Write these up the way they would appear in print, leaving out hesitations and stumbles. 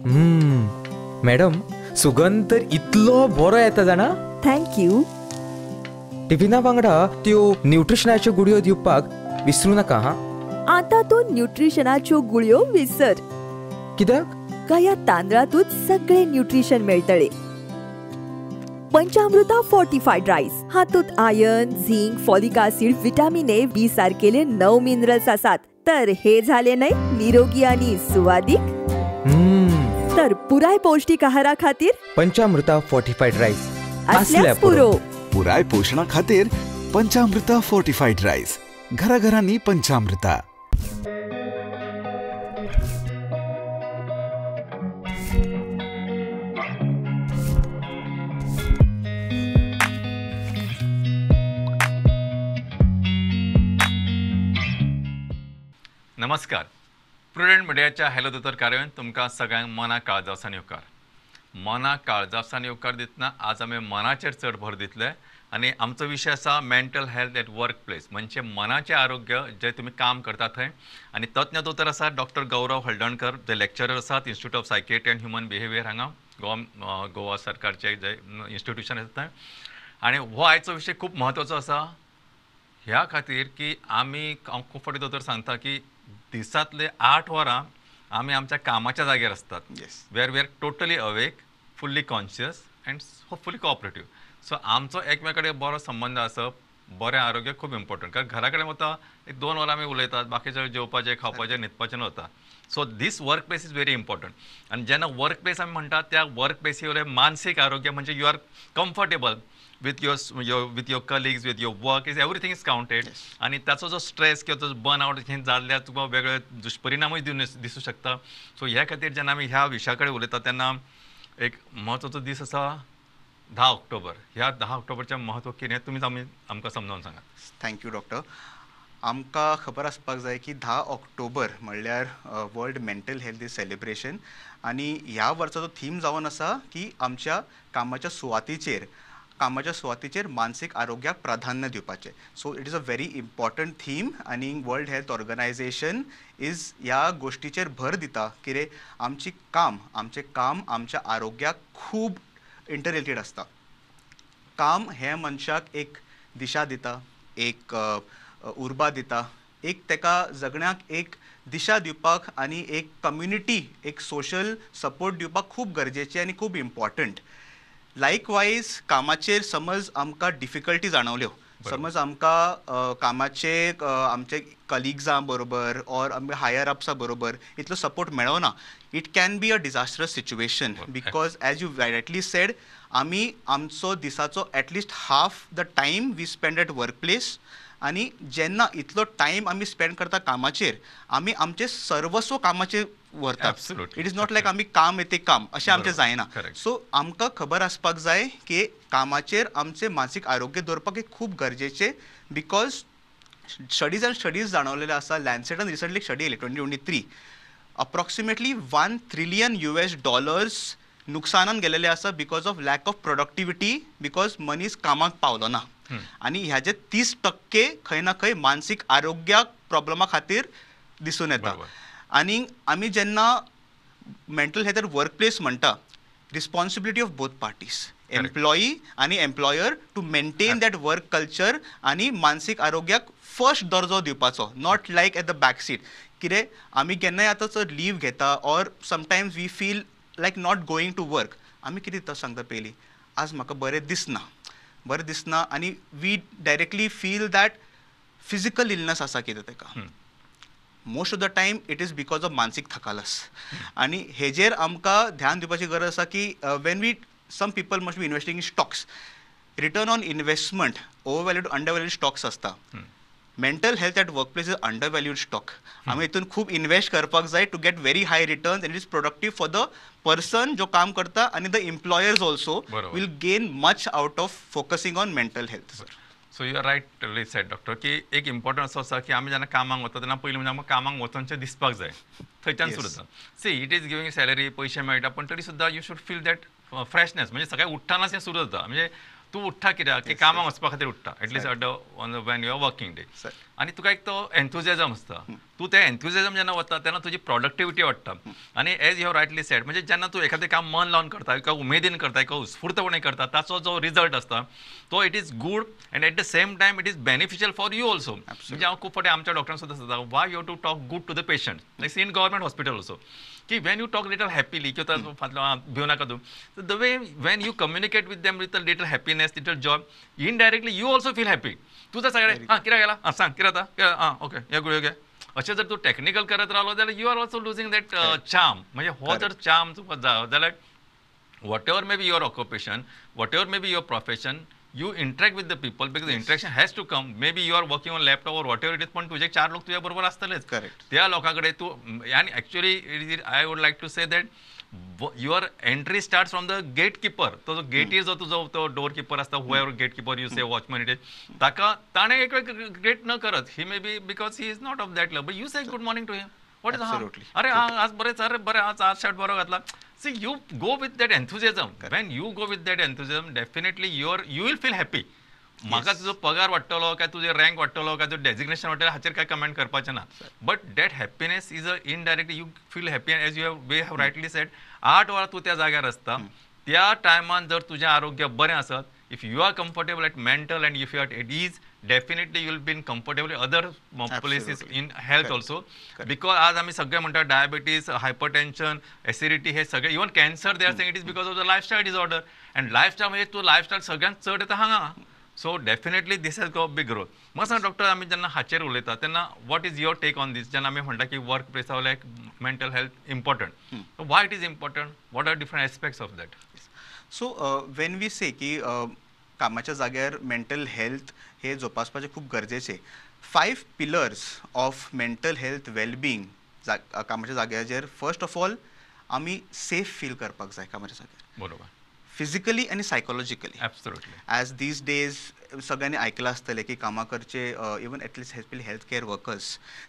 Madam, सुगंध तर इतलो बरो येता जाणा. Thank you. टिफिना वांगडा त्यो न्यूट्रिशनाच्यो गुळयो दिवपाक विसरू नाका. हा, आता तूं न्यूट्रिशनाच्यो गुळयो विसर. कित्याक? ह्या तांदळातूच सगळे न्यूट्रिशन मेळटले. पंचामृता फोर्टिफाईड राईस हातूंत iron, zinc, folic acid, vitamin A, B सारकेले 9 minerals आसात. तर हे झाले न्हय निरोगी आणि सुवादीक. तर पुराय पौष्टिक आहारा खातीर पंचामृता फोर्टिफाईड राईस असल्यास पुरो. पुराय पोषणा खातीर पंचामृता फोर्टिफाईड राईस. घराघरांनी पंचामृता. नमस्कार. प्रुडंट मिडियाच्या हॅलो दोतोर कार्यावळींत तुमकां सगळ्यांक मना काळजासान येवकार. मना काळजासान येवकार दितना आज आमी मनाचेर चड भर दितले आनी आमचो विशय आसा mental health at work place, म्हणजे मनाचें आरोग्य जे तुमी काम करता थंय. आनी तज्ञ दोतोर आसा डॉक्टर गौरव हळदणकर, जे लेक्चरर आसात institute of psychiatry and human behaviour हांगा गोवा गोवा सरकारचे जे इन्स्टिट्यूशन आसा थंय. आनी हो आयचो विशय खूब म्हत्वाचो आसा ह्या खातीर की आमी हांव खूब फावटी दोतोर सांगता की दिसांतले 8 वरां आमी आमच्या कामाच्या जाग्यार आसतात, where we are totally awake, fully conscious and hopefully cooperative. So आमचो एकमेका कडेन बरो संबंद आसप, बरें आरोग्य खूब इम्पॉर्टंट. कारण घरा कडेन वता एक 2 वरां आमी उलयतात, बाकीचे जेवपाचें, खावपाचें, न्हिदपाचें वता. So this work place is very important. आनी जेन्ना वर्क प्लेस आमी म्हणटा त्या वर्क प्लेसी वयलें मानसीक आरोग्य म्हणजे you are comfortable with your colleagues, with your work, is everything is counted. आणि ताचो जो स्ट्रेस किंवा तो बर्न आउट हे जाल्ल्यार तुका वेगळे दुष्परिणामूय दिसूं शकता. सो ह्या खातीर जेन्ना आमी ह्या विशया कडेन उलयता तेन्ना एक म्हत्वाचो दीस आसा 10 ऑक्टोबर. ह्या 10 ऑक्टोबरचें म्हत्व कितें तुमीच आमकां समजावन सांगात. Thank you doctor. आमकां खबर आसपाक जाय की 10 ऑक्टोबर म्हणल्यार world mental health day celebration. आनी ह्या वर्साचो थीम जावन आसा की आमच्या कामाच्या सुवातीचेर मानसीक आरोग्याक प्राधान्य दिवपाचें. So it is a very important theme. आनी वर्ल्ड हेल्थ ऑर्गनायझेशन is ह्या गोश्टीचेर भर दिता कितें आमची काम, आमचें काम आमच्या आरोग्याक खूब इंटररिलेटेड आसता. काम हें मनशाक एक दिशा दिता, एक उर्बा दिता, एक तेका जगण्याक एक दिशा दिवपाक आनी एक कम्युनिटी, एक सोशल सपोर्ट दिवपाक खूब गरजेचें आनी खूब इम्पॉर्टंट. लायकवायज कामाचेर समज आमकां डिफिकल्टी जाणवल्यो, समज आमकां कामाचे आमचे कलिग्जां बरोबर ऑर आमच्या हायर अप्सा बरोबर इतलो सपोर्ट मेळना, it can be a disastrous situation. Because as you rightly said, आमी आमचो दिसाचो at least half the time we spend at work place. आनी जेन्ना इतलो टायम आमी स्पेंड करता कामाचेर, आमी आमचें सर्वस्व कामाचेर व्हरता. It is not like आमी काम येते काम अशें आमचें जायना. सो आमकां खबर आसपाक जाय की कामाचेर आमचें मानसीक आरोग्य दवरपाक हें खूब गरजेचें. Because studies and studies जाणवलेले आसा. लॅन्सेटान रिसंटली एक स्टडी येयली 2023, अप्रॉक्सिमेटली $1 ट्रिलियन नुकसानान गेलेले आसा because of lack of productivity, because मनीस कामाक पावलो ना. आनी ह्याचे 30% खंय ना खंय मानसीक आरोग्याक प्रॉब्लमा खातीर दिसून येता. आनी आमी जेन्ना mental health at work place म्हणटा, responsibility of both parties, employee आनी employer, to maintain that work culture आनी मानसीक आरोग्याक फर्स्ट दर्जो दिवपाचो, not like at the back seat. कितें आमी केन्नाय आतां चड लीव घेता or sometimes we feel like not going to work, आमी कितें दिता सांगता पयलीं, आज म्हाका बरें दिसना, बरें दिसना, आनी we directly feel that physical illness आसा कितें तेका. Most of the time it is because of मानसीक थकालस. आनी हेजेर आमकां ध्यान दिवपाची गरज आसा की when we some people must be investing in stocks, return on investment over valued under valued stocks आसता. Mental health at work place is under valued stock. आमी हितून खूब इन्वेस्ट करपाक जाय to get very high returns, and it is productive for the person जो काम करता आनी the employers also will gain much out of focusing on mental health. Sir, so you are rightly said doctor की एक important असो आसा की आमी जेन्ना कामाक वता तेन्ना पयलीं म्हणजे आमकां कामाक वचोनचें दिसपाक जाय, थंयच्यान सुरू जाता. See it is giving salary, पयशे मेळटा, पण तरी सुद्दां you should feel that freshness. म्हणजे सकाळी उठ्ठानाच हें सुरू जाता, म्हणजे तूं उठ्ठा कित्याक की कामाक वचपा खातीर उठ्ठा, at least when you are working day, आनी तुका एक तो एन्थुजियाजम आसता. तूं ते एन्थुजियाजम जेन्ना वता तेन्ना तुजी प्रोडक्टिविटी वाडटा. आनी as you have rightly said, म्हणजे जेन्ना तूं एखादें काम मन लावन करता, एका उमेदीन करता, एका उत्स्फूर्तपणे करता, ताचो जो रिजल्ट आसता तो it is good and at the same time it is beneficial for you also. म्हणजे हांव खूब फावटी आमच्या डॉक्टरांक सुद्दां सांगता, why you have to talk good to the patient, like in government hospital also, की when you talk little happily किंवा फाटलो भिवू नाका तूं, the way when you communicate with them with a little happiness, little joy, indirectly you also feel happy. तूं जर सगळें आं कित्याक गेला, आं सांग कितें जाता, आं ओके हे गुळयो घे, अशें जर तूं टॅक्निकल करत रावलो जाल्यार you are also losing that charm. म्हणजे हो जर चार्म तुका जायो जाल्यार whatever may be your occupation, whatever may be your profession, you interact with the people because interaction has to come. Maybe you are working on laptop or whatever it is, पण तुझे चार लोक तुझ्या बरोबर आसतलेच. Correct. त्या लोकां कडेन तूं, आनी actually I would like to say that your entry start from the gate keeper. तो जो गेटीर जो तुजो तो डोर किपर आसता, whoever gate keeper you say watchman it is, ताका ताणें एक वेळ ग्रेट न करत, he may be because he is not of that level, but you say good morning to him. What is अरे आज बरें, अरे बरें, आज आज शर्ट बरो घातला. See, you go with that enthusiasm. When you go with that enthusiasm, definitely you will feel happy. म्हाका तुजो पगार वाडटलो काय तुजें रँक वाडटलो काय तुजें डेजिग्नेशन वाडटलें हाचेर काय कमेंट करपाचें ना, but that happiness is a indirectly you feel happy. As you have we have rightly said, 8 वरां तूं त्या जाग्यार आसता, त्या टायमान जर तुजें आरोग्य बरें आसत, if you are comfortable at mental and if you are at ease, definitely you will be in comfortable other places in health also. Because आज आमी सगळे म्हणटा डायबिटीज, हायपरटेन्शन, एसिडिटी, हे सगळे, even cancer they are saying it is because of the lifestyle disorder. And lifestyle म्हणजे तूं lifestyle सगळ्यांत चड येता हांगा. So definitely this has got big role. म्हाका सांग डॉक्टर, आमी जेन्ना हाचेर उलयता तेन्ना what is your take on this? जेन्ना आमी म्हणटा की work प्लेसा like mental health important, why it is important, what are different aspects of that? So when we say की कामाच्या जाग्यार मेंटल हेल्थ हे जोपासपाचें खूब गरजेचें, 5 pillars of mental health wellbeing कामाच्या जाग्याचेर. फर्स्ट ऑफ ऑल आमी सेफ फील करपाक जाय कामाच्या जाग्यार, बरोबर, फिजिकली आनी psychologically. Absolutely. As these days सगळ्यांनी आयकलां आसतलें की कामां करचे even at least health care workers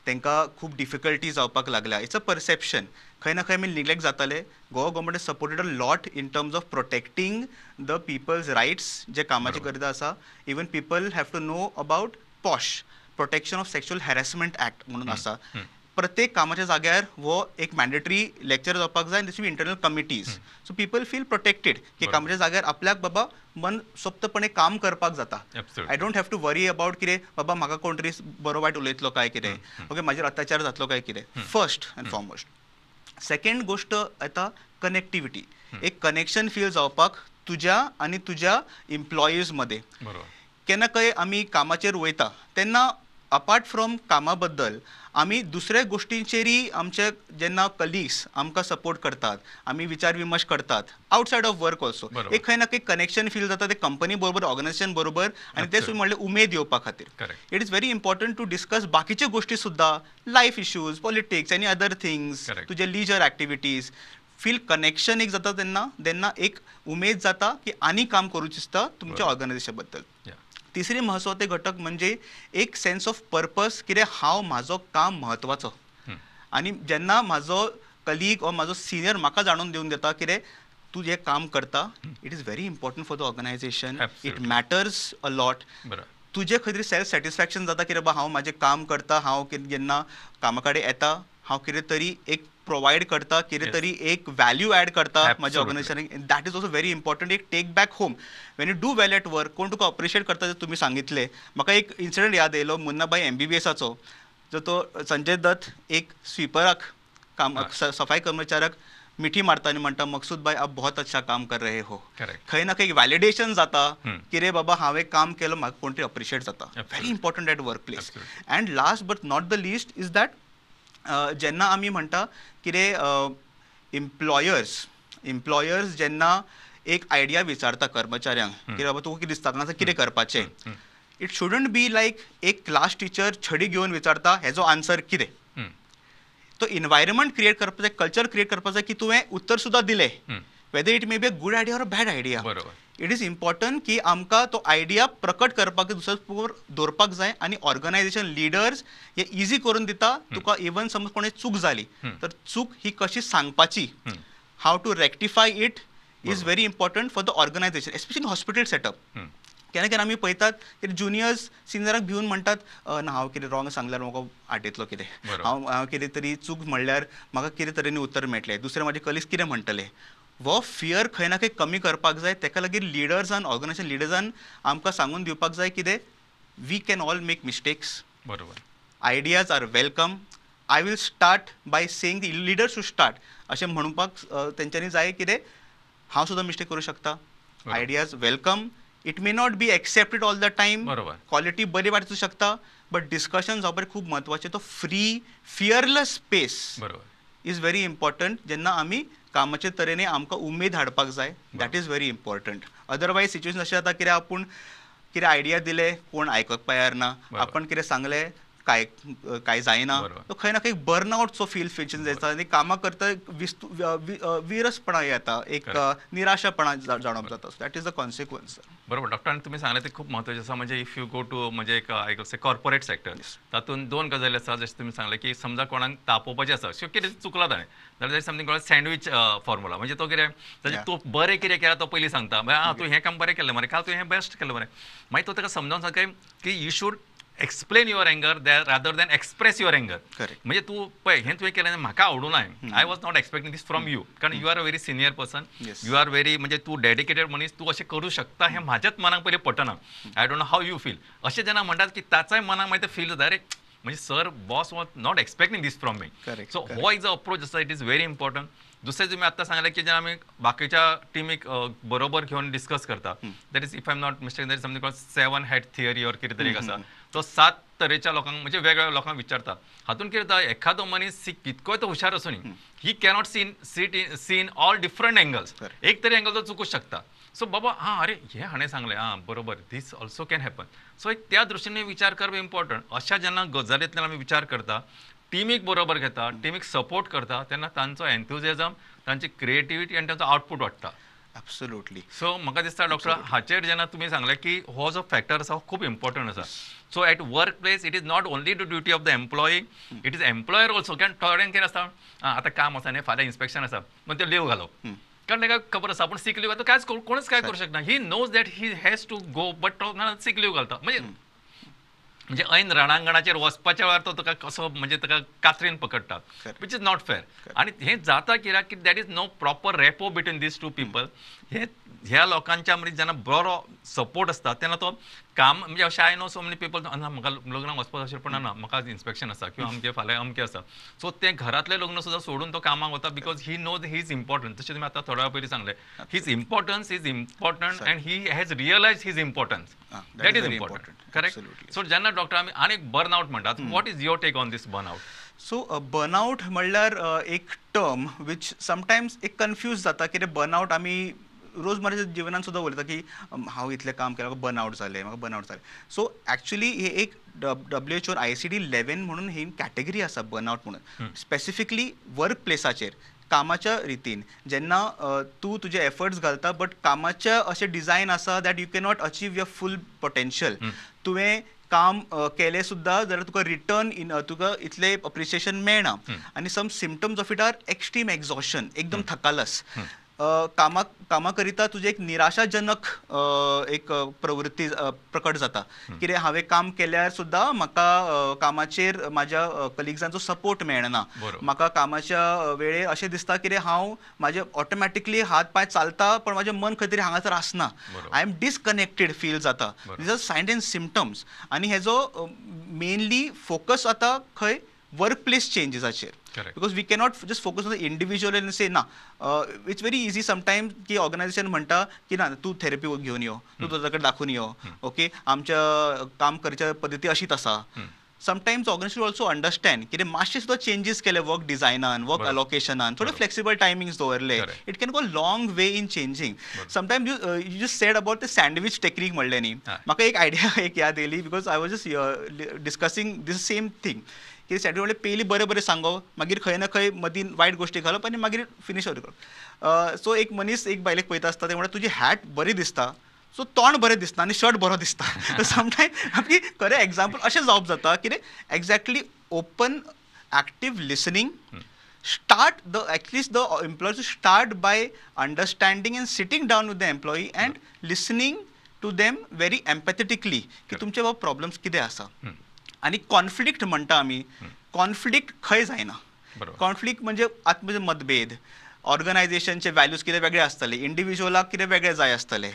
तांकां खूब डिफिकल्टी जावपाक लागल्या. It's a perception, खंय ना खंय आमी निग्लेक्ट जाताले. Goa government has supported a lot in terms of protecting the people's rights जे कामाचे करता आसा. Even people have to know about POSH, protection of sexual harassment act म्हणून आसा. प्रत्येक कामाच्या जाग्यार हो एक मॅन्डेटरी लेक्चर जावपाक जाय आनी this be internal committees, so people feel protected की कामाच्या जाग्यार आपल्याक बाबा मन सोप्तपणे काम करपाक जाता. I don't have to worry about कितें बाबा म्हाका कोण तरी बरो वायट उलयतलो काय कितें, ओके म्हाजेर अत्याचार जातलो काय कितें. First and foremost. सेकंड गोश्ट येता कनेक्टिविटी, एक कनेक्शन फील जावपाक तुज्या आनी तुज्या एम्प्लॉईज मदें. केन्ना खंय आमी कामाचेर वयता तेन्ना अपार्ट फ्रॉम कामा बद्दल आमी दुसऱ्या गोश्टींचेरय आमचे जेन्ना कलिग्स आमकां सपोर्ट करतात, आमी विचार विमर्श करतात आउटसायड ऑफ वर्क ऑल्सो, एक खंय ना खंय कनेक्शन फील जाता ते कंपनी बरोबर, ऑर्गनायझेशन बरोबर, आनी तें म्हणल्यार उमेद येवपा खातीर. It is very important to discuss बाकीच्यो गोश्टी सुद्दां, लायफ इश्यूज, पॉलिटिक्स आनी अदर थिंग्स, तुजे लिजर एक्टिविटीज. फील कनेक्शन एक जाता तेन्ना, तेन्ना एक उमेद जाता की आनी काम करूं दिसता तुमच्या ऑर्गनायझेशन बद्दल. तिसरी महत्वाचे घटक म्हणजे एक सेन्स ऑफ पर्पज, कितें हांव म्हाजो काम म्हत्वाचो, आनी जेन्ना म्हाजो कलीग ऑर म्हाजो सिनियर म्हाका जाणून दिवन दिता कितें तूं जें काम करता it is very important for the organisation, it matters a lot. तुजें खंय तरी सेल्फ सॅटिस्फॅक्शन जाता की बाबा हांव म्हाजें काम करता, हांव कितें जेन्ना कामा कडेन येता हांव कितें तरी एक प्रोवायड करता, कितें तरी एक व्हॅल्यू ॲड करता म्हाज्या ऑर्गनायझेशनाक. That is also very important. एक take back home when you do well at work, कोण तुका अप्रिशिएट करता ते तुमी सांगितलें. म्हाका एक इन्सिडंट याद येयलो मुन्नाभाई MBBSाचो, जो तो संजय दत्त एक स्वीपराक काम सफाई कर्मचाऱ्याक मिठी मारता आनी म्हणटा मकसूद भाई आप बहुत अच्छा काम कर रहे हो. खंय ना खंय व्हॅलिडेशन जाता की रे बाबा हांवें काम केलो, म्हाका कोण तरी अप्रिशिएट जाता. Very important at work place. And last but not the least is that जेन्ना आमी म्हणटा कितें एम्प्लॉयर्स जेन्ना एक आयडिया विचारता कर्मचाऱ्यांक की बाबा तुका कितें दिसता हांगासर कितें करपाचें, it shouldn't be like एक क्लास टिचर छडी घेवन विचारता हेजो आन्सर कितें. तो इन्वायरमेंट क्रिएट करपाक जाय, कल्चर क्रिएट करपाक जाय की तुवें उत्तर सुद्दां दिलें, whether it may be a good idea or a bad idea. It is important की आमकां तो आयडिया प्रकट करपाक दुसऱ्या दवरपाक जाय आनी ऑर्गनायझेशन लिडर्स हे इजी करून दिता तुका. इवन समज कोणें चूक जाली तर चूक ही कशी सांगपाची, how to rectify it is very important for the organisation, especially hospital setup. केन्ना केन्ना आमी पळयतात की ज्युनियर्स सिनियराक भिवन म्हणटात ना हांव कितें रॉंग सांगल्यार म्हाका आटयतलो कितें, हांव हांव कितें तरी चूक म्हणल्यार म्हाका कितें तरेन उत्तर मेळटलें, दुसरे म्हाजे कलिग्स कितें म्हणटले. हो फियर खंय ना खंय कमी करपाक जाय. ताका लागीं लिडर्सान, ऑर्गनायझेशन लिडर्सान आमकां सांगून दिवपाक जाय कितें we can all make mistakes. बरोबर. Ideas are welcome. I will start by saying the leader should start अशें म्हणपाक तेंच्यांनी जाय कितें हांव सुद्दां मिस्टेक करूं शकता. Ideas welcome. It may not be accepted all the time. बरोबर. क्वॉलिटी बरी वाडूं शकता, बट डिस्कशन जावपाक खूब म्हत्वाचें. तो फ्री फियरलेस स्पेस बरोबर is very important. जेन्ना आमी कामाचे तरेने आमकां उमेद हाडपाक जाय, that is very important. Otherwise situation अशें जाता कित्याक आपूण कितें आयडिया दिले कोण आयकपाक तयार ना, आपण कितें सांगलें काय काय जायना, तो खंय ना खंय बर्नआउटचो फील फिशन जाता आनी कामां करता विरसपणा येता, एक निराशापणा जाणवप जाता. That is the consequence. बरोबर डॉक्टर, तुमी सांगलें तें खूब म्हत्वाचें आसा. म्हणजे if you go to म्हणजे एक I say corporate sector, तातूंत दोन गजाली आसा. जशें तुमी सांगलें की समजा कोणाक तापोवपाचें आसा, सो कितें चुकलां ताणें जाल्यार समथींग कॉल्ड सँडवीच फॉर्मुला. म्हणजे तो कितें ताजें तूं बरें कितें केलां तो पयलीं सांगता, आं तूं हें काम बरें केल्लें मरे, काल तूं हें बेस्ट केल्लें मरे. मागीर तो ताका समजावन सांगता की you should explain your anger rather than express your anger. म्हणजे तूं पळय हें तुवें केलें म्हाका आवडूं ना, I was not expecting this from you, कारण you are a very senior person, you are very म्हणजे तूं डेडिकेटेड मनीस, तूं अशें करूं शकता हें म्हाज्याच मनाक पयलीं पटना. I don't know how you feel. अशें जेन्ना म्हणटात की ताचाय मनाक मागीर फील जाता, अरे म्हणजे sir boss was not expecting this from me. So हो एक जो अप्रोच आसा it is very important. दुसरें तुमी आत्तां सांगलें की जेन्ना आमी बाकीच्या टिमीक बरोबर घेवन डिस्कस करता, that is if I am not mistake that is something called 7 hat theory or कितें तरी एक आसा. तो 7 तरेच्या लोकांक म्हणजे वेगवेगळ्या लोकांक विचारता. हातून कितें जाता, एखादो मनीस कितकोय तो हुशार आसूं न्ही, he cannot see in all different angles. एक तरी एंगल तो चुकूंक शकता. सो बाबा हां अरे हें हाणें सांगलें, आं बरोबर, these also can happen. So एक त्या दृश्टीने विचार करप इम्पॉर्टंट. अशा जेन्ना गजालींतल्यान आमी विचार करता, टिमीक बरोबर घेता, टिमीक सपोर्ट करता, तेन्ना तांचो एन्थुजियाजम, तांची क्रिएटिविटी आनी तांचो आउटपूट वाडटा. एब्सोल्युटली. सो म्हाका दिसता डॉक्टर हाचेर जेन्ना तुमी सांगलें की हो जो फॅक्टर आसा हो खूब इम्पॉर्टंट आसा. So at work place it is not only the duty of the employee, it is employer also. कारण थोड्यांक कितें आसता, आतां काम आसा न्ही, फाल्यां इन्स्पेक्शन आसा, मग ते लीव घालप, कारण ताका खबर आसा आपूण सीक लीव घालता, कांयच कोणूच काय करूं शकना. He knows that he has to go, but तो ना सीक लीव घालता. म्हणजे म्हणजे ऐन रणांगणाचेर वचपाच्या वेळार तो तुका कसो म्हणजे ताका कात्रीन पकडटा, which is not fair. आनी हें जाता कित्याक की that is no proper rapport between these two people. हे ह्या लोकांच्या मदीं जेन्ना बरो सपोर्ट आसता तेन्ना तो काम म्हणजे अशें I know so many people, ना म्हाका लग्नाक वचपाक आशिल्लें पण ना म्हाका आज इन्स्पेक्शन आसा किंवा अमकें फाल्यां अमकें आसा. सो तें घरांतलें लग्न सुद्दां सोडून तो कामाक वता because he knows he is important. तशें तुमी आतां थोड्या वेळा पयलीं सांगलें, his importance is important and he has realise his importance, that is important. Correct. So जेन्ना डॉक्टर आमी आनी एक बर्नआउट म्हणटात, what is your take on this burnout? So burnout म्हणल्यार एक टर्म which sometimes एक कन्फ्यूज जाता कितें बर्नआउट आमी रोजमर्राच्या जिवनान सुद्दां उलयता की हांव इतलें काम केलें म्हाका बर्नआउट जालें, म्हाका बर्नआउट जालें. सो एक्चुली हे एक WHO ICD 11 म्हणून ही कॅटेगरी आसा बर्नआउट म्हणून, स्पेसिफिकली वर्क प्लेसाचेर कामाच्या रितीन जेन्ना तूं तुजे एफर्ट्स घालता बट कामाचें अशें डिजायन आसा that you cannot achieve your full potential. तुवें काम केलें सुद्दां जाल्यार तुका रिटर्न इन तुका इतलें अप्रिसिएशन मेळना. आनी some symptoms of it are extreme exhaustion, एकदम थकालस, कामा करिता तुजें एक निराशाजनक एक प्रवृत्ती प्रकट जाता कितें हांवें काम केल्यार सुद्दां म्हाका कामाचेर म्हाज्या कलिग्जांचो सपोर्ट मेळना, म्हाका कामाच्या वेळेर अशें दिसता कितें हांव म्हाजे ऑटोमॅटिकली हात पांय चलता पण म्हाजें मन खंय तरी हांगासर आसना, I am disconnected feel जाता. These are signs and symptoms. आनी हेजो मेनली फोकस आतां खंय वर्क प्लेस चेंजीसाचेर, because we cannot just focus on the individual and say ना it's very easy sometimes की ऑर्गनायझेशन म्हणटा की ना तूं थेरपी घेवन यो, तूं तुज्या कडेन दाखोवन यो, ओके आमच्या काम करच्या पद्दती अशीच आसा. समटायम्स ऑर्गनायझेशन ऑल्सो अंडरस्टँड कितें मातशे सुद्दां चेंजीस केले वर्क डिजायनान, वर्क अलोकेशनान, थोडे फ्लेक्सिबल टायमिंग्स दवरले, it can go long way in changing. Sometimes you just said about the sandwich technique म्हणलें न्ही, म्हाका एक आयडिया एक याद येयली because I was just discussing this same thing की सँडवीच म्हणल्यार पयलीं बरें बरें सांगप, मागीर खंय ना खंय मदीं वायट गोश्टी घालप आनी मागीर फिनीश करप. सो एक मनीस एक बायलेक पळयता आसता, ते म्हणटा तुजी हॅट बरी दिसता, सो तोंड बरें दिसना आनी शर्ट बरो दिसता. समटायम आमी खरें एग्जाम्पल अशें जावप जाता कितें exactly open active listening, start the at least the employee to start by understanding and sitting down with the employee and listening to them very empathetically की तुमचे बाबा प्रॉब्लम्स कितें आसा. आनी कॉन्फ्लिक्ट म्हणटा आमी, कॉन्फ्लिक्ट खंय जायना. कॉन्फ्लिक्ट म्हणजे आत्म मतभेद, ऑर्गनायझेशनचे व्हॅल्यूज कितें वेगळे आसतले, इंडिव्हिज्युअलाक कितें वेगळे जाय आसतले.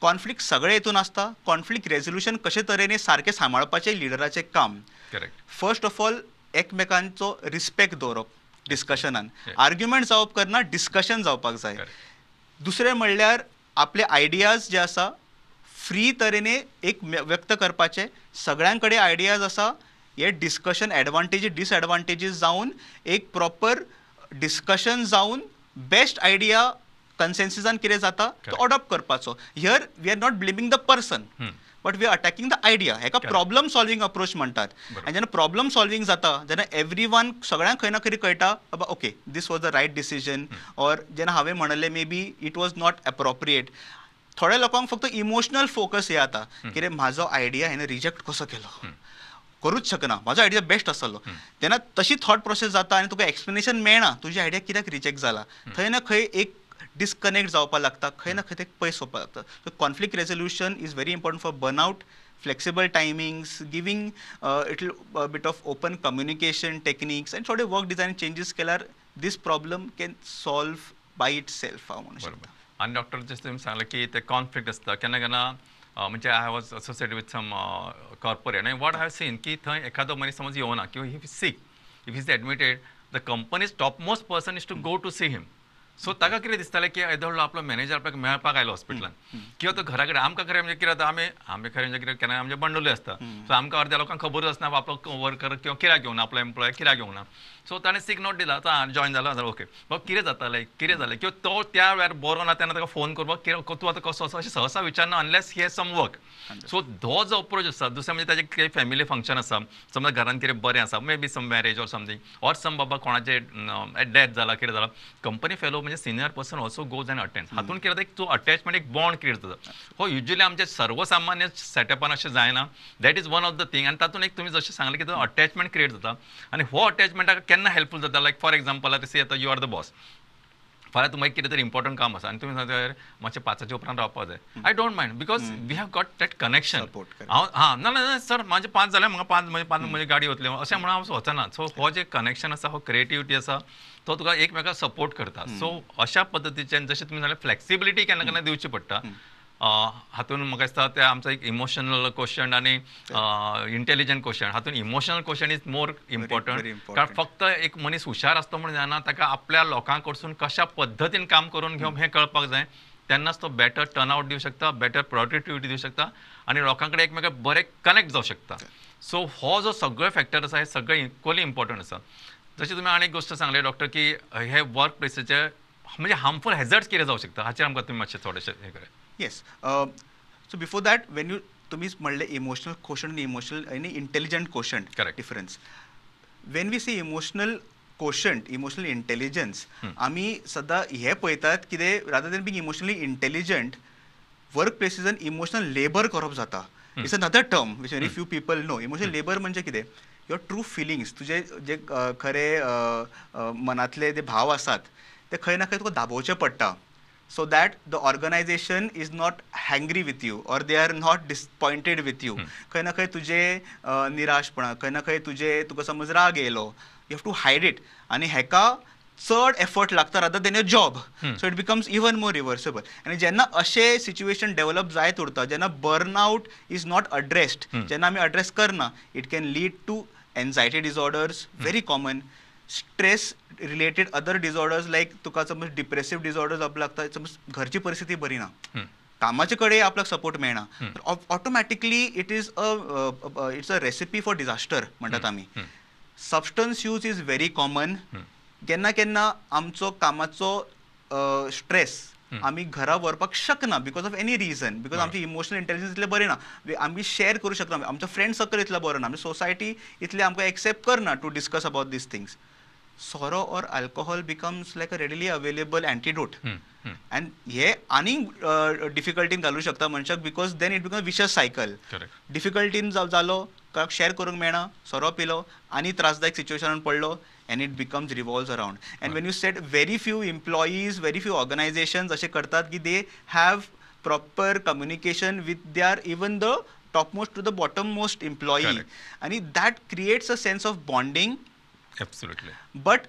कॉन्फ्लिक्ट सगळे हितून आसता. कॉन्फ्लिक्ट रेजोल्युशन कशे तरेन सारकें सांबाळपाचें लिडराचें काम. फर्स्ट ऑफ ऑल एकमेकांचो रिस्पेक्ट दवरप डिस्कशनान, आर्ग्युमेंट जावप करना, डिस्कशन जावपाक जाय. दुसरें म्हणल्यार आपले आयडियाज जे आसा फ्री तरेन एक व्यक्त करपाचे. सगळ्यां कडेन आयडियाज आसा, हे डिस्कशन एडवांटेजीस डिसएडवांटेजीस जावन एक प्रॉपर डिस्कशन जावन बेस्ट आयडिया कन्सेन्सिसान कितें जाता तो अडॉप्ट करपाचो. Here we are not blaming the person but we are attacking the idea. हेका प्रॉब्लम सॉल्विंग अप्रोच म्हणटात. आनी जेन्ना प्रॉब्लम सॉल्विंग जाता जेन्ना एवरी वन सगळ्यांक खंय ना खंय कळटा बाबा okay this was the right decision, or जेन्ना हांवें म्हणलें maybe it was not appropriate. थोड्या लोकांक फक्त इमोशनल फोकस हे जाता कितें म्हाजो आयडिया हेणें रिजेक्ट कसो केलो, करूच शकना, म्हाजो आयडिया बेस्ट आसलो. तेन्ना तशी थॉट प्रोसेस जाता आनी तुका एक्सप्लेनेशन मेळना तुजी आयडिया कित्याक रिजेक्ट जाला. थंय ना खंय एक डिस्कनेक्ट जावपाक लागता, खंय ना खंय ते पयस वचपाक लागता. So conflict resolution is very important for burnout, flexible timings, giving little bit of open communication techniques आनी थोडे वर्क डिझायन चेंजीस केल्यार this problem can solve by itself हांव म्हणूं शकता. आनी डॉक्टर जशें तुमी सांगलें की ते कॉन्फ्लिक्ट आसता केन्ना केन्ना, म्हणजे I was associated with some corporate आनी what I have seen की थंय एखादो मनीस समज येवना किंवा if sick, if is admitted, the company's topmost person is to go to see him. So ताका कितें दिसतालें की येदो व्हडलो आपलो मॅनेजर आपल्याक मेळपाक आयलो हॉस्पिटलान किंवा तो घरा कडेन. आमकां खरें म्हणजे कितें जाता, आमी आमी खरें म्हणजे कितें केन्ना आमचे बंडलूय आसता, सो आमकां अर्द्या लोकांक खबरूच आसना आपलो वर्कर किंवा कित्याक घेवना, आपलो एम्प्लॉय कित्याक घेवना. सो ताणें सीक नोट दिला, तो जॉयन जालो जाल्यार ओके बाबा कितें जातालें कितें जालें, किंवा तो त्या वेळार बरो ना तेन्ना ताका फोन करपाक कितें तूं आतां कसो आसा अशें सहसा विचारना unless he has some work. So हो जो अप्रोच आसा. दुसरें म्हणजे ताजें कितें फॅमिली फंक्शन आसा, समजा घरान कितें बरें आसा, maybe some marriage or something or some बाबा कोणाचें डेथ जाला कितें जाला, कंपनी फेलो म्हणजे senior person also goes and attend. हातून कितें जाता एक तो अटॅचमेंट एक बॉन्ड क्रिएट जाता. हो युजली आमचे सर्वसामान्य सेटअपान अशें जायना, that is one of the thing. आनी तातूंत एक तुमी जशें सांगलें की तो अटॅचमेंट क्रिएट जाता आनी हो अटॅचमेंटाक केन्ना हेल्पफूल जाता, लायक फॉर एग्जाम्पल आतां सी आतां you are the boss, फाल्यां तुमकां कितें तरी इम्पॉर्टंट काम आसा आनी तुमी सांगता मातशें 5 उपरांत रावपाक जाय, I don't mind because we have got that connection. हांव हां ना ना सर म्हाजें 5 जालें म्हाका 5 म्हणजे 5 म्हजी गाडी वतली अशें म्हणून हांव वचना. सो हो जे कनेक्शन आसा, हो क्रिएटिविटी आसा, तो तुका एकमेकाक सपोर्ट करता. सो अशा पद्दतीच्यान जशें तुमी सांगलें फ्लेक्सिबिलिटी केन्ना केन्ना दिवची पडटा. हातून म्हाका दिसता ते आमचो एक इमोशनल क्वेश्चन आनी इंटेलिजंट क्वेश्चन, हातून emotional question is more important. कारण फक्त एक मनीस हुशार आसता म्हणून जायना, ताका आपल्या लोकां कडसून कशा पद्दतीन काम करून घेवप हें कळपाक जाय, तेन्नाच तो बेटर टर्नआउट दिवं शकता, बेटर प्रोडक्टिविटी दिवं शकता आनी लोकां कडेन एकमेकाक बरें कनेक्ट जावं शकता. सो हो जो सगळे फॅक्टर आसा हे सगळे इक्वली इम्पॉर्टंट आसा. जशें तुमी आनी एक गोश्ट सांगले डॉक्टर की हे वर्क प्लेसीचे म्हणजे हार्मफूल हॅझर्ड्स कितें जावं शकता, हाचेर आमकां तुमी मातशें थोडेशें हें करात. Yes. So before that, when you तुम्ही म्हणले इमोशनल क्वेश्चन आणि इमोशनल आणि intelligent question difference, when we see emotional quotient, emotional intelligence, आमी सदां हे पळयतात कितें rather than being emotionally intelligent, work प्लेसीसान emotional labour करप जाता. It's another term which very few people know. Emotional labour म्हणजे कितें, your true feelings, तुजे जे खरे मनांतले जे भाव आसात ते खंय ना खंय तुका दाबोवचे पडटा, so that the organization is not angry with you or they are not disappointed with you. खंय ना खंय तुजे निराशपणा, खंय ना खंय तुजे तुका समज राग येयलो, you have to hide it, आनी हेका चड एफर्ट लागता rather than your job. So it becomes even more reversible. आनी जेन्ना अशें सिच्युएशन डेवलप जायत उरता, जेन्ना बर्नआउट is not addressed, जेन्ना आमी अड्रेस करना, it can lead to anxiety disorders, very common, stress related other disorders like तुका समज डिप्रेसिव डिसऑर्डर्स आपल्याक लागता, समज घरची परिस्थिती बरी ना, कामाचे कडेन आपल्याक सपोर्ट मेळना, automatically it is a it's a recipe for disaster म्हणटात आमी. Substance use is very common. केन्ना केन्ना आमचो कामाचो स्ट्रेस आमी घरा व्हरपाक शकना because of any reason, because आमची इमोशनल इंटेलिजन्स इतलें बरें ना, आमी शेअर करूं शकना, आमचो फ्रेंड सर्कल इतलो बरो ना, आमची सोसायटी इतली आमकां एक्सेप्ट करना to discuss about these things. सोरो or alcohol becomes like a readily available antidote, and हे आनीक डिफिकल्टीन घालूं शकता मनशाक, because then it becomes vicious cycle. डिफिकल्टीन जालो, कोणाक शेअर करूंक मेळना, सोरो पिलो आनी त्रासदायक सिच्युएशनान पडलो, and it becomes revolves around. And when you said very few employees, very few organizations अशें करतात की they have proper communication with their even the topmost to the bottom most employee आनी that creates a sense of bonding. Absolutely. But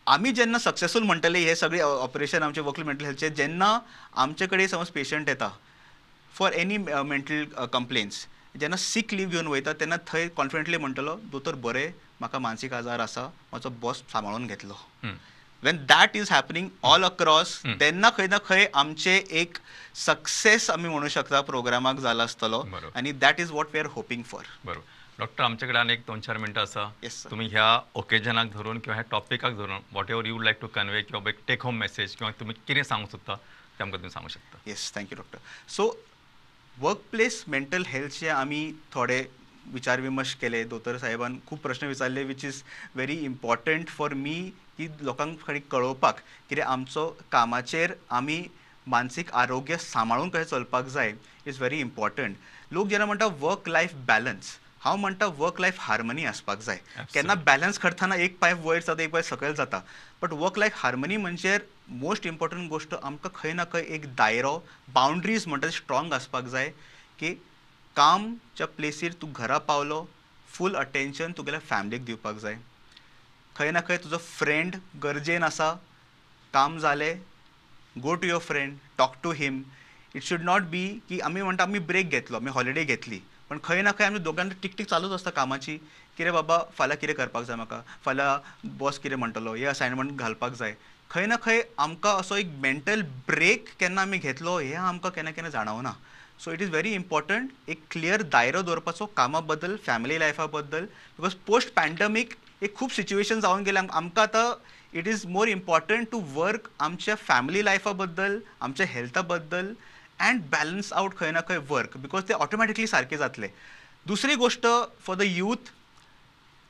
आमी जेन्ना successful म्हणटले हे सगळे operation आमचे वर्क मेंटल हेल्थचे, जेन्ना आमचे कडेन समज पेशंट येता फॉर एनी मेंटल कंप्लेन्स, जेन्ना सीक लीव घेवन वयता तेन्ना थंय कॉन्फिडंटली म्हणटलो दोतोर बरें म्हाका मानसीक आजार आसा, म्हजो बॉस सांबाळून घेतलो. When that is happening all across तेन्ना खंय ना खंय आमचे एक सक्सेस आमी म्हणू शकता प्रोग्रामाक जाला आसतलो आनी that is what we are hoping for. बरोबर. डॉक्टर आमचे कडेन आनी एक 2-4 मिनटां आसा. तुमी ह्या ओकेजनाक धरून किंवा ह्या टॉपिकाक धरून whatever you like to convey किंवा एक टेक होम मेसेज किंवा तुमी कितें सांगूंक सोदता तें आमकां तुमी सांगूंक शकता. Yes, thank you doctor. So work place mental हेल्थचे आमी थोडे विचार विमर्श केले, दोतोर साहेबान खूब प्रश्न विचारले which is very important for me की लोकांक खरी कळोवपाक कितें आमचो कामाचेर आमी मानसीक आरोग्य सांबाळून कशें चलपाक जाय is very important. लोक जेन्ना म्हणटा वर्क लायफ बॅलन्स, हांव म्हणटा वर्क लायफ हार्मनी आसपाक जाय. केन्ना बॅलन्स करतना एक पांय वयर जाता एक पांय सकयल जाता, बट वर्क लायफ हार्मनी म्हणजे मोस्ट इम्पॉर्टंट गोश्ट आमकां खंय ना खंय एक दायरो बाउंड्रीज म्हणटा ते स्ट्रॉंग आसपाक जाय की कामच्या प्लेसीर तूं घरा पावलो फूल अटेंशन तुगेल्या फॅमिलीक दिवपाक जाय. खंय ना खंय तुजो फ्रेंड गरजेन आसा, काम जालें go to your friend, talk to him. It should not be की आमी म्हणटा आमी ब्रेक घेतलो, आमी हॉलिडे घेतली, पण खंय ना खंय आमी दोगांक टिकटीक चालूच आसता कामाची, कितें बाबा फाल्यां कितें करपाक जाय म्हाका, फाल्यां बॉस कितें म्हणटलो, हे असायनमेंट घालपाक जाय. खंय ना खंय आमकां असो एक मेंटल ब्रेक केन्ना आमी घेतलो हें आमकां केन्ना केन्ना जाणवना. So it is very important एक क्लियर दायरो दवरपाचो कामा बद्दल, फॅमिली लायफा बद्दल, because post pandemic एक खूब सिच्युएशन जावन गेले आमकां आतां it is more important to work आमच्या फॅमिली लायफा बद्दल, आमच्या हेल्था बद्दल अँड बॅलन्स आउट खंय ना खंय वर्क, because ते ऑटोमॅटिकली सारके जातले. दुसरी गोश्ट फॉर the youth,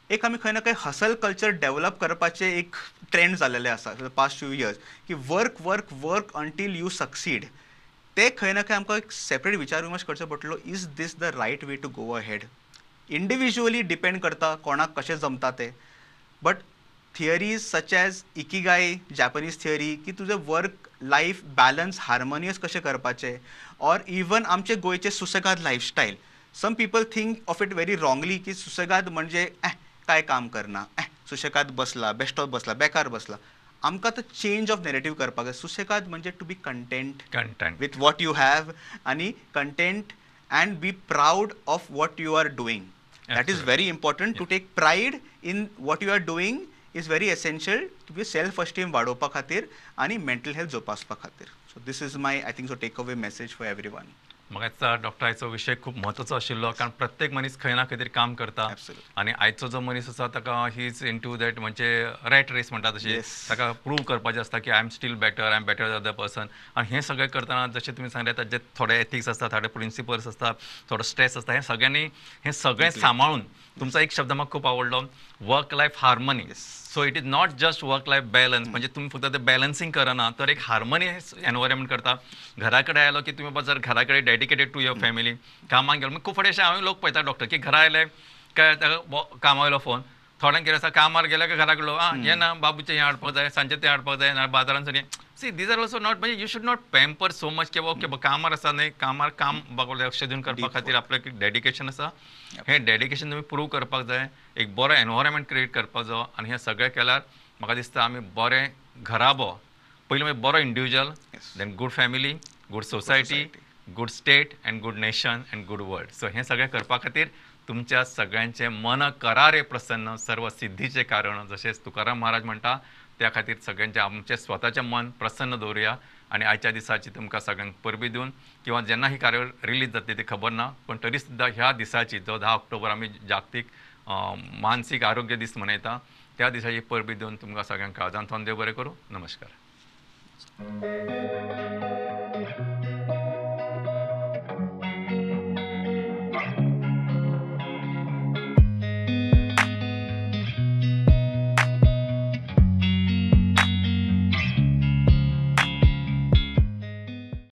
एक आमी खंय ना खंय हसल कल्चर डेवलप करपाचें एक ट्रेंड जाल्लें आसा पास्ट फ्यू इयर्स की work work work until you succeed. ते खंय ना खंय आमकां एक सेपरेट विचार विमर्श करचो पडटलो, is this the right way to go ahead. Individually depend करता कोणाक कशें जमता तें, but theories such as ikigai, Japanese theory की तुजें वर्क लायफ बॅलन्स हार्मोनियस कशें करपाचें, ऑर इवन आमचे गोंयचे सुसेगाद lifestyle. Some people think of it very wrongly की सुसेगाद म्हणजे काय काम करना, सुशेगाद बसला, बेश्टो बसला, बेकार बसला. आमकां आतां चेंज ऑफ नॅरेटीव करपाक जाय. सुशेगाद म्हणजे to be content with what you have आनी content and be proud of what you are doing. That is very important. To take pride in what you are doing is very essential to be self esteem वाडोवपा खातीर आनी mental health जोपासपा खातीर. So this is my I think so take away message for everyone. म्हाका दिसता doctor आयचो विशय खूब म्हत्वाचो आशिल्लो, कारण प्रत्येक मनीस खंय ना खंय तरी काम करता आनी आयचो जो मनीस आसा ताका he is in to that म्हणजे रॅट रेस म्हणटा तशी ताका प्रूव करपाचें आसता की I am still better, I am better than other person. आनी हें सगळें करतना जशें तुमी सांगलें ताजे थोडे एथिक्स आसता, थोडे प्रिंसिपल्स आसता, थोडो स्ट्रेस आसता, हें सगळ्यांनी हें सगळें सांबाळून तुमचो एक शब्द म्हाका खूब आवडलो, work life harmony. So it is not just work life balance, म्हणजे तुमी फक्त ते बॅलन्सिंग करना तर एक हार्मनी एनवायरमेंट करता. घरा कडेन आयलो की तुमी जर घरा कडेन डेडिकेटेड टू your family, कामाक गेलो खूब फावटी अशें हांवें लोक पळयता डॉक्टर की घरा आयले काय ताका कामा वयलो फोन, थोड्यांक कितें आसा कामार गेले काय घरा कडलो आं हें ना बाबूचें हें हाडपाक जाय, सांजचें तें हाडपाक जाय, ना बाजारान हें. See these are also not, म्हणजे you should not pamper so much की ओके कामार आसा न्ही, कामार काम लक्ष दिवन करपा खातीर आपल्याक डेडिकेशन आसा, हें डेडिकेशन तुमी प्रूव करपाक जाय, एक बरो एनवायरमेंट क्रिएट करपाक जायो. आनी हें सगळें केल्यार म्हाका दिसता आमी बरें घराबो, पयलीं म्हणजे बरो individual, then good family, good society, good state and good nation and good world. So हें सगळें करपा खातीर तुमच्या सगळ्यांचें मन करारे प्रसन्न सर्व सिद्धीचें कारण, जशें तुकाराम महाराज म्हणटा, त्या खातीर सगळ्यांचें आमचें स्वताचें मन प्रसन्न दवरुया. आनी आयच्या दिसाची तुमकां सगळ्यांक परबी दिवन किंवा जेन्ना ही कार्यावळ रिलीज जातली ती खबर ना, पण तरी सुद्दां ह्या दिसाची जो 10 ऑक्टोबर आमी जागतीक मानसीक आरोग्य दीस मनयता त्या दिसाची परबी दिवन तुमकां सगळ्यांक काळजांतल्यान देव बरें करूं. नमस्कार.